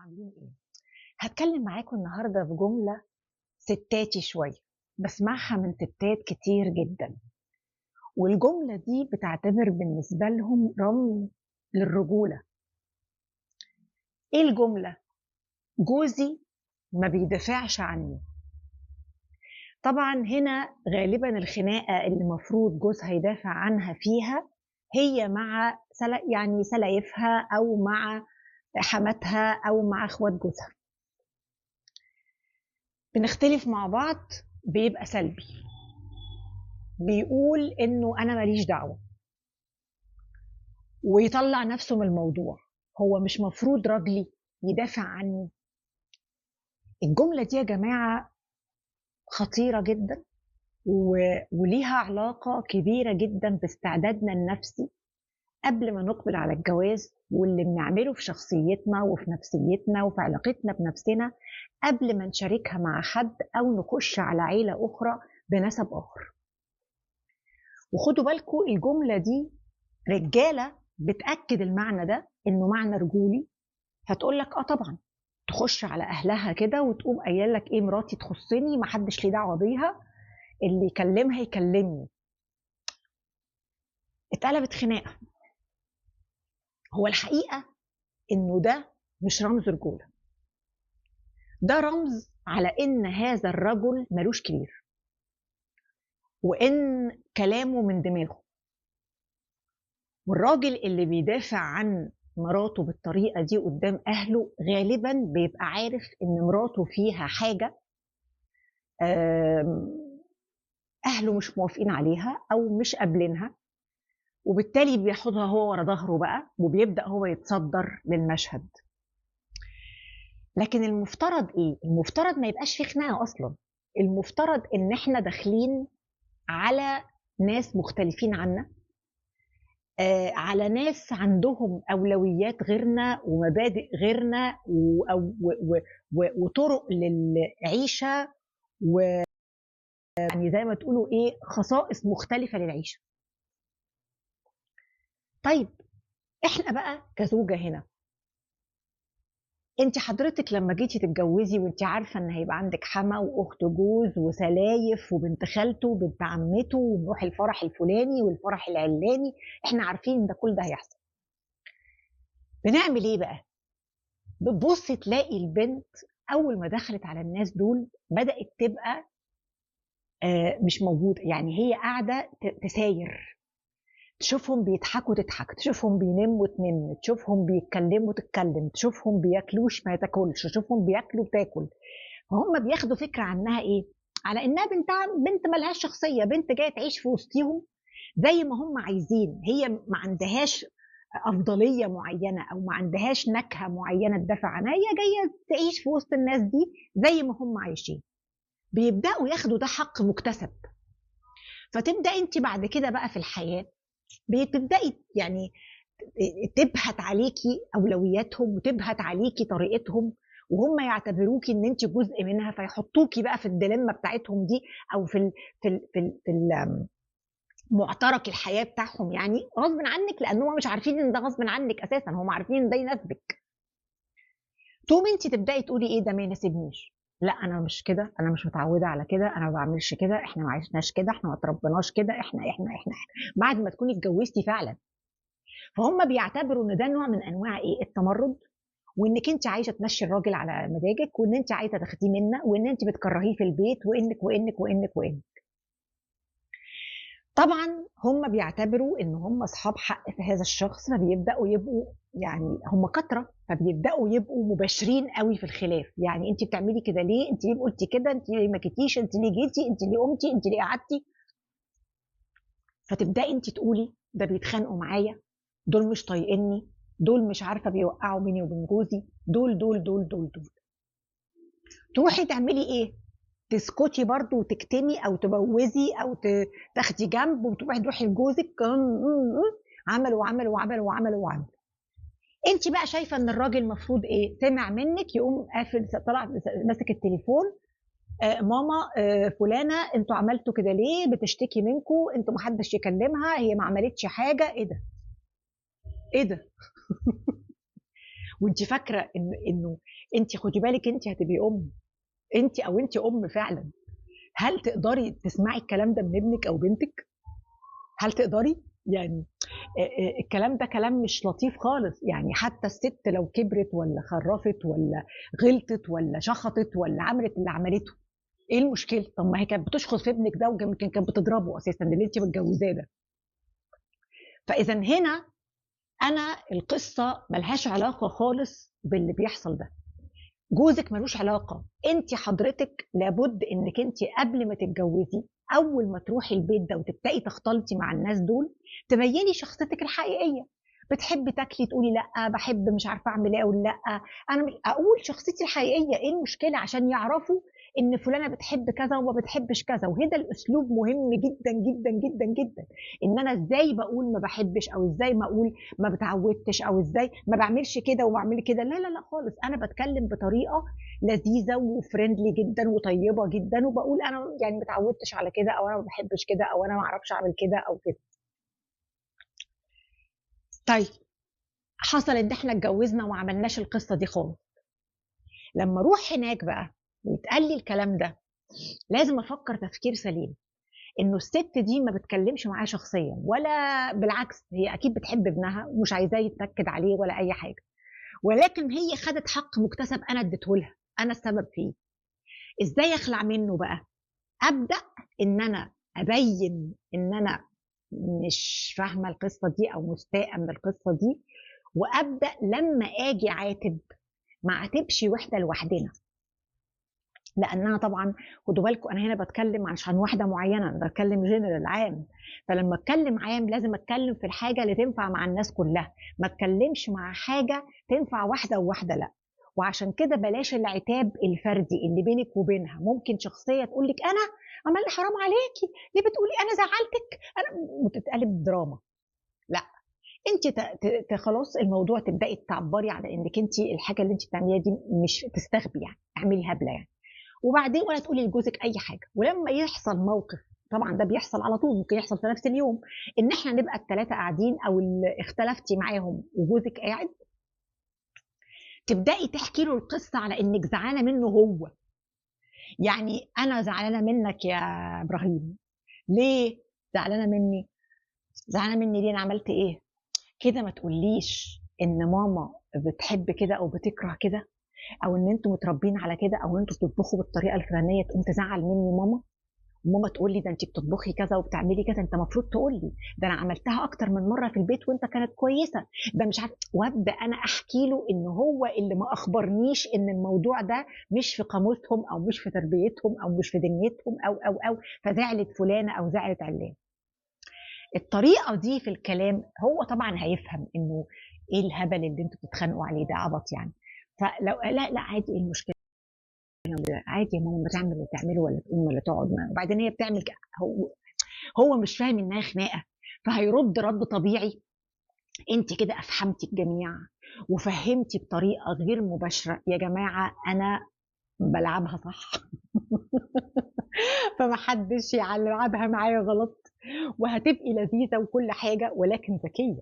عاملين ايه؟ هتكلم معاكم النهارده في جملة ستاتي شوية بسمعها من ستات كتير جدا، والجملة دي بتعتبر بالنسبة لهم رمز للرجوله. ايه الجملة؟ جوزي ما بيدافعش عني. طبعا هنا غالبا الخناقة اللي المفروض جوزها يدافع عنها فيها هي مع يعني سلايفها او مع حماتها او مع اخوات جوزها. بنختلف مع بعض بيبقى سلبي، بيقول انه انا ماليش دعوه ويطلع نفسه من الموضوع. هو مش مفروض راجلي يدافع عني؟ الجملة دي يا جماعة خطيرة جدا وليها علاقة كبيرة جدا باستعدادنا النفسي قبل ما نقبل على الجواز، واللي بنعمله في شخصيتنا وفي نفسيتنا وفي علاقتنا بنفسنا قبل ما نشاركها مع حد أو نخش على عيلة أخرى بنسب آخر. وخدوا بالكم الجملة دي رجالة بتأكد المعنى ده إنه معنى رجولي، هتقول لك طبعا تخش على أهلها كده وتقوم قايله لك إيه، مراتي تخصني، محدش ليه دعوة بيها، اللي يكلمها يكلمني. اتقلبت خناقة. هو الحقيقة إنه ده مش رمز رجولة، ده رمز على إن هذا الرجل ملوش كبير وإن كلامه من دماغه. والراجل اللي بيدافع عن مراته بالطريقة دي قدام أهله غالبا بيبقى عارف إن مراته فيها حاجة أهله مش موافقين عليها أو مش قابلينها، وبالتالي بياخدها هو ورا ظهره بقى وبيبدأ هو يتصدر للمشهد. لكن المفترض إيه؟ المفترض ما يبقاش في خناقة أصلا. المفترض إن إحنا داخلين على ناس مختلفين عنا، على ناس عندهم أولويات غيرنا ومبادئ غيرنا وطرق للعيشة، ويعني زي ما تقولوا إيه، خصائص مختلفة للعيشة. طيب احنا بقى كزوجة هنا، انت حضرتك لما جيتي تتجوزي وانت عارفة ان هيبقى عندك حما واخت جوز وسلايف وبنت خالته وبنت عمته ونروح الفرح الفلاني والفرح العلاني، احنا عارفين ان ده كل ده هيحصل. بنعمل ايه بقى؟ بتبصي تلاقي البنت اول ما دخلت على الناس دول بدأت تبقى مش موجودة، يعني هي قاعدة تساير، تشوفهم بيضحكوا تضحك، تشوفهم بينموا تنم، تشوفهم بيتكلموا تتكلم، تشوفهم بياكلوش ما تاكلش، تشوفهم بياكلوا تاكل. فهم بياخدوا فكرة عنها ايه؟ على انها بنت ملهاش شخصية، بنت جاية تعيش في وسطيهم زي ما هم عايزين، هي ما عندهاش أفضلية معينة أو ما عندهاش نكهة معينة تدافع عنها، هي جاية تعيش في وسط الناس دي زي ما هم عايشين. بيبدأوا ياخدوا ده حق مكتسب. فتبدأ انت بعد كده بقى في الحياة بتبدأي يعني تبهت عليكي أولوياتهم وتبهت عليكي طريقتهم، وهم يعتبروكي ان انت جزء منها، فيحطوكي بقى في الديليما بتاعتهم دي او في ال في ال في, ال في ال معترك الحياة بتاعهم، يعني غصب عنك، لان هم مش عارفين ان ده غصب عنك اساسا، هم عارفين ان ده يناسبك. تقوم انت تبدأي تقولي ايه ده ما يناسبنيش، لا انا مش كده، انا مش متعوده على كده، انا ما بعملش كده، احنا ما عشناش كده، احنا ما تربناش كده، احنا احنا احنا بعد ما تكوني اتجوزتي فعلا. فهم بيعتبروا ان ده نوع من انواع ايه؟ التمرد، وانك انت عايزه تمشي الراجل على مزاجك، وان انت عايزه تاخديه منا، وان انت بتكرهيه في البيت، وانك وانك وانك وانك. طبعا هم بيعتبروا ان هم اصحاب حق في هذا الشخص، فبيبداوا يبقوا يعني هم كتره، فبيبداوا يبقوا مباشرين قوي في الخلاف. يعني انت بتعملي كده ليه؟ انت ليه قلتي كده؟ انت ليه ما جيتيش؟ انت ليه جيتي؟ انت ليه قمتي؟ انت ليه قعدتي؟ فتبداي انت تقولي ده بيتخانقوا معايا، دول مش طايقيني، دول مش عارفه بيوقعوا بيني وبين جوزي، دول دول دول دول دول. تروحي تعملي ايه؟ تسكتي برضو وتكتمي او تبوزي او تاخدي جنب، وتروحي تروحي لجوزك عمل وعمل وعمل وعمل وعمل. انت بقى شايفه ان الراجل المفروض ايه؟ سمع منك يقوم قافل، طلع ماسك التليفون، ماما فلانه انتوا عملتوا كده ليه؟ بتشتكي منكم، انتوا محدش يكلمها، هي ما عملتش حاجة. ايه ده؟ ايه ده؟ وانت فاكره انه انت خدي بالك انت هتبقي ام، انت او انت ام فعلا. هل تقدري تسمعي الكلام ده من ابنك او بنتك؟ هل تقدري؟ يعني الكلام ده كلام مش لطيف خالص. يعني حتى الست لو كبرت ولا خرفت ولا غلطت ولا شخطت ولا عملت اللي عملته، ايه المشكلة؟ طب ما هي كانت بتشخط في ابنك ده، ويمكن كانت بتضربه اساسا اللي انت متجوزاه ده. فاذا هنا انا القصة ملهاش علاقة خالص باللي بيحصل ده، جوزك ملوش علاقة. انت حضرتك لابد انك انت قبل ما تتجوزي، اول ما تروحي البيت ده وتبداي تختلطي مع الناس دول، تبيني شخصيتك الحقيقية. بتحبي تاكلي تقولي لا، بحب مش عارفه اعمل ايه اقول لا، انا اقول شخصيتي الحقيقية، ايه المشكلة؟ عشان يعرفوا ان فلانه بتحب كذا وما بتحبش كذا. وهنا الاسلوب مهم جدا جدا جدا جدا، ان انا ازاي بقول ما بحبش، او ازاي ما اقول ما بتعودتش، او ازاي ما بعملش كده وبعمل كده. لا لا لا خالص، انا بتكلم بطريقة لذيذة و friendly جدا وطيبة جدا، وبقول انا يعني ما اتعودتش على كده، او انا ما بحبش كده، او انا ما اعرفش اعمل كده او كده. طيب حصل ان احنا اتجوزنا وما عملناش القصة دي خالص. لما اروح هناك بقى ويتقال لي الكلام ده، لازم افكر تفكير سليم، انه الست دي ما بتكلمش معايا شخصيا، ولا بالعكس هي اكيد بتحب ابنها ومش عايزاه يتنكد عليه ولا اي حاجة، ولكن هي خدت حق مكتسب انا اديته لها، انا السبب فيه. ازاي اخلع منه بقى؟ ابدا ان انا ابين ان انا مش فاهمه القصة دي او مستاءه من القصة دي، وابدا لما اجي عاتب ما عاتبش واحدة لوحدنا، لانها طبعا خدوا بالكم انا هنا بتكلم عشان واحدة معينة، انا بتكلم جنرال عام. فلما اتكلم عام لازم اتكلم في الحاجة اللي تنفع مع الناس كلها، ما اتكلمش مع حاجة تنفع واحدة وواحدة لا. وعشان كده بلاش العتاب الفردي اللي بينك وبينها. ممكن شخصية تقول لك انا عمال حرام عليكي، ليه بتقولي انا زعلتك، انا وتتقلب دراما. لا، انت خلاص الموضوع تبداي تعبري على انك انت الحاجة اللي انت بتعمليها دي مش تستخبي، يعني اعملي هبلة يعني، وبعدين ولا تقولي لجوزك اي حاجة. ولما يحصل موقف، طبعا ده بيحصل على طول، ممكن يحصل في نفس اليوم، ان احنا نبقى الثلاثة قاعدين او اللي اختلفتي معاهم وجوزك قاعد، تبداي تحكي له القصة على انك زعلانة منه هو. يعني انا زعلانة منك يا ابراهيم، ليه زعلانة مني؟ زعلانة مني ليه؟ انا عملت ايه؟ كده ما تقوليش ان ماما بتحب كده او بتكره كده، او ان انتوا متربين على كده، او انتوا بتطبخوا بالطريقة الفلانية، تقوم تزعل مني ماما، وماما تقول لي ده انت بتطبخي كذا وبتعملي كذا، انت المفروض تقول لي ده انا عملتها اكتر من مرة في البيت وانت كانت كويسة، ده مش عارف. وابدا انا احكي له ان هو اللي ما اخبرنيش ان الموضوع ده مش في قاموسهم او مش في تربيتهم او مش في دنيتهم او او او، فزعلت فلانه او زعلت علان. الطريقة دي في الكلام هو طبعا هيفهم انه ايه الهبل اللي انتوا بتتخانقوا عليه ده، عبط يعني. فلو لا لا عادي، ايه المشكلة؟ عادي يا ماما، ما تعمل اللي تعمله ولا تقوم ولا تقعد. وبعدين هي بتعمل هو مش فاهم انها خناقه، فهيرد رد طبيعي. انت كده افهمتي الجميع وفهمتي بطريقة غير مباشرة يا جماعة انا بلعبها صح فمحدش يلعبها معايا غلط، وهتبقي لذيذة وكل حاجة ولكن ذكية.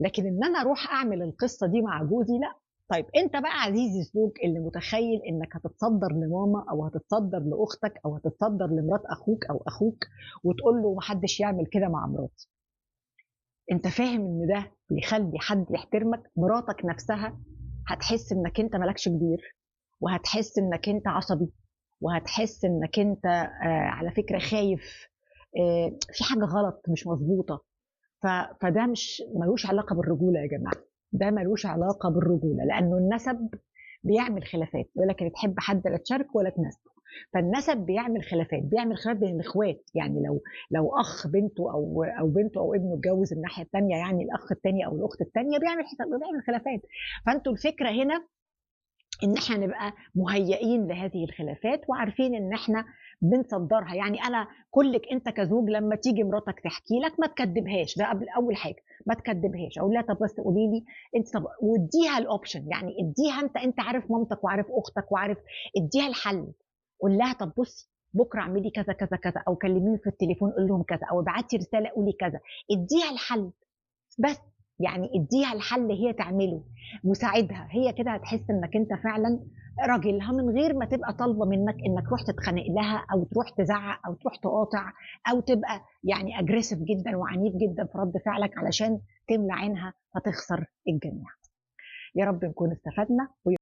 لكن ان انا اروح اعمل القصة دي مع جوزي لا. طيب انت بقى عزيزي الزوج اللي متخيل انك هتتصدر لماما او هتتصدر لاختك او هتتصدر لمرات اخوك او اخوك وتقول له محدش يعمل كده مع مراتي، انت فاهم ان ده بيخلي حد يحترمك؟ مراتك نفسها هتحس انك انت مالكش كبير، وهتحس انك انت عصبي، وهتحس انك انت على فكرة خايف، في حاجة غلط مش مظبوطة. فده مش ملوش علاقة بالرجوله يا جماعة، ده ملوش علاقة بالرجوله، لانه النسب بيعمل خلافات. يقول لك اللي تحب حد لا تشارك ولا تناسبه، فالنسب بيعمل خلافات، بيعمل خلافات بين الاخوات. يعني لو اخ بنته او بنته او ابنه اتجوز الناحية الثانية، يعني الاخ الثاني او الاخت الثانية، بيعمل خلافات. فانتوا الفكرة هنا ان احنا نبقى مهيئين لهذه الخلافات وعارفين ان احنا بنصدرها. يعني انا كلك انت كزوج لما تيجي مراتك تحكي لك ما تكدبهاش، ده قبل اول حاجة ما تكدبهاش، اقول لها طب بس قولي لي انت، طب واديها ال option، يعني اديها انت عارف مامتك وعارف اختك وعارف، اديها الحل، قول لها طب بصي بكره اعملي كذا كذا كذا، او كلميني في التليفون قول لهم كذا، او ابعتي رسالة قولي كذا، اديها الحل بس. يعني اديها الحل هي تعمله وساعدها، هي كده هتحس انك انت فعلا راجلها من غير ما تبقى طالبه منك انك تروح تتخانق لها او تروح تزعق او تروح تقاطع او تبقى يعني aggressive جدا وعنيف جدا في رد فعلك علشان تملى عينها فتخسر الجميع. يا رب نكون استفدنا.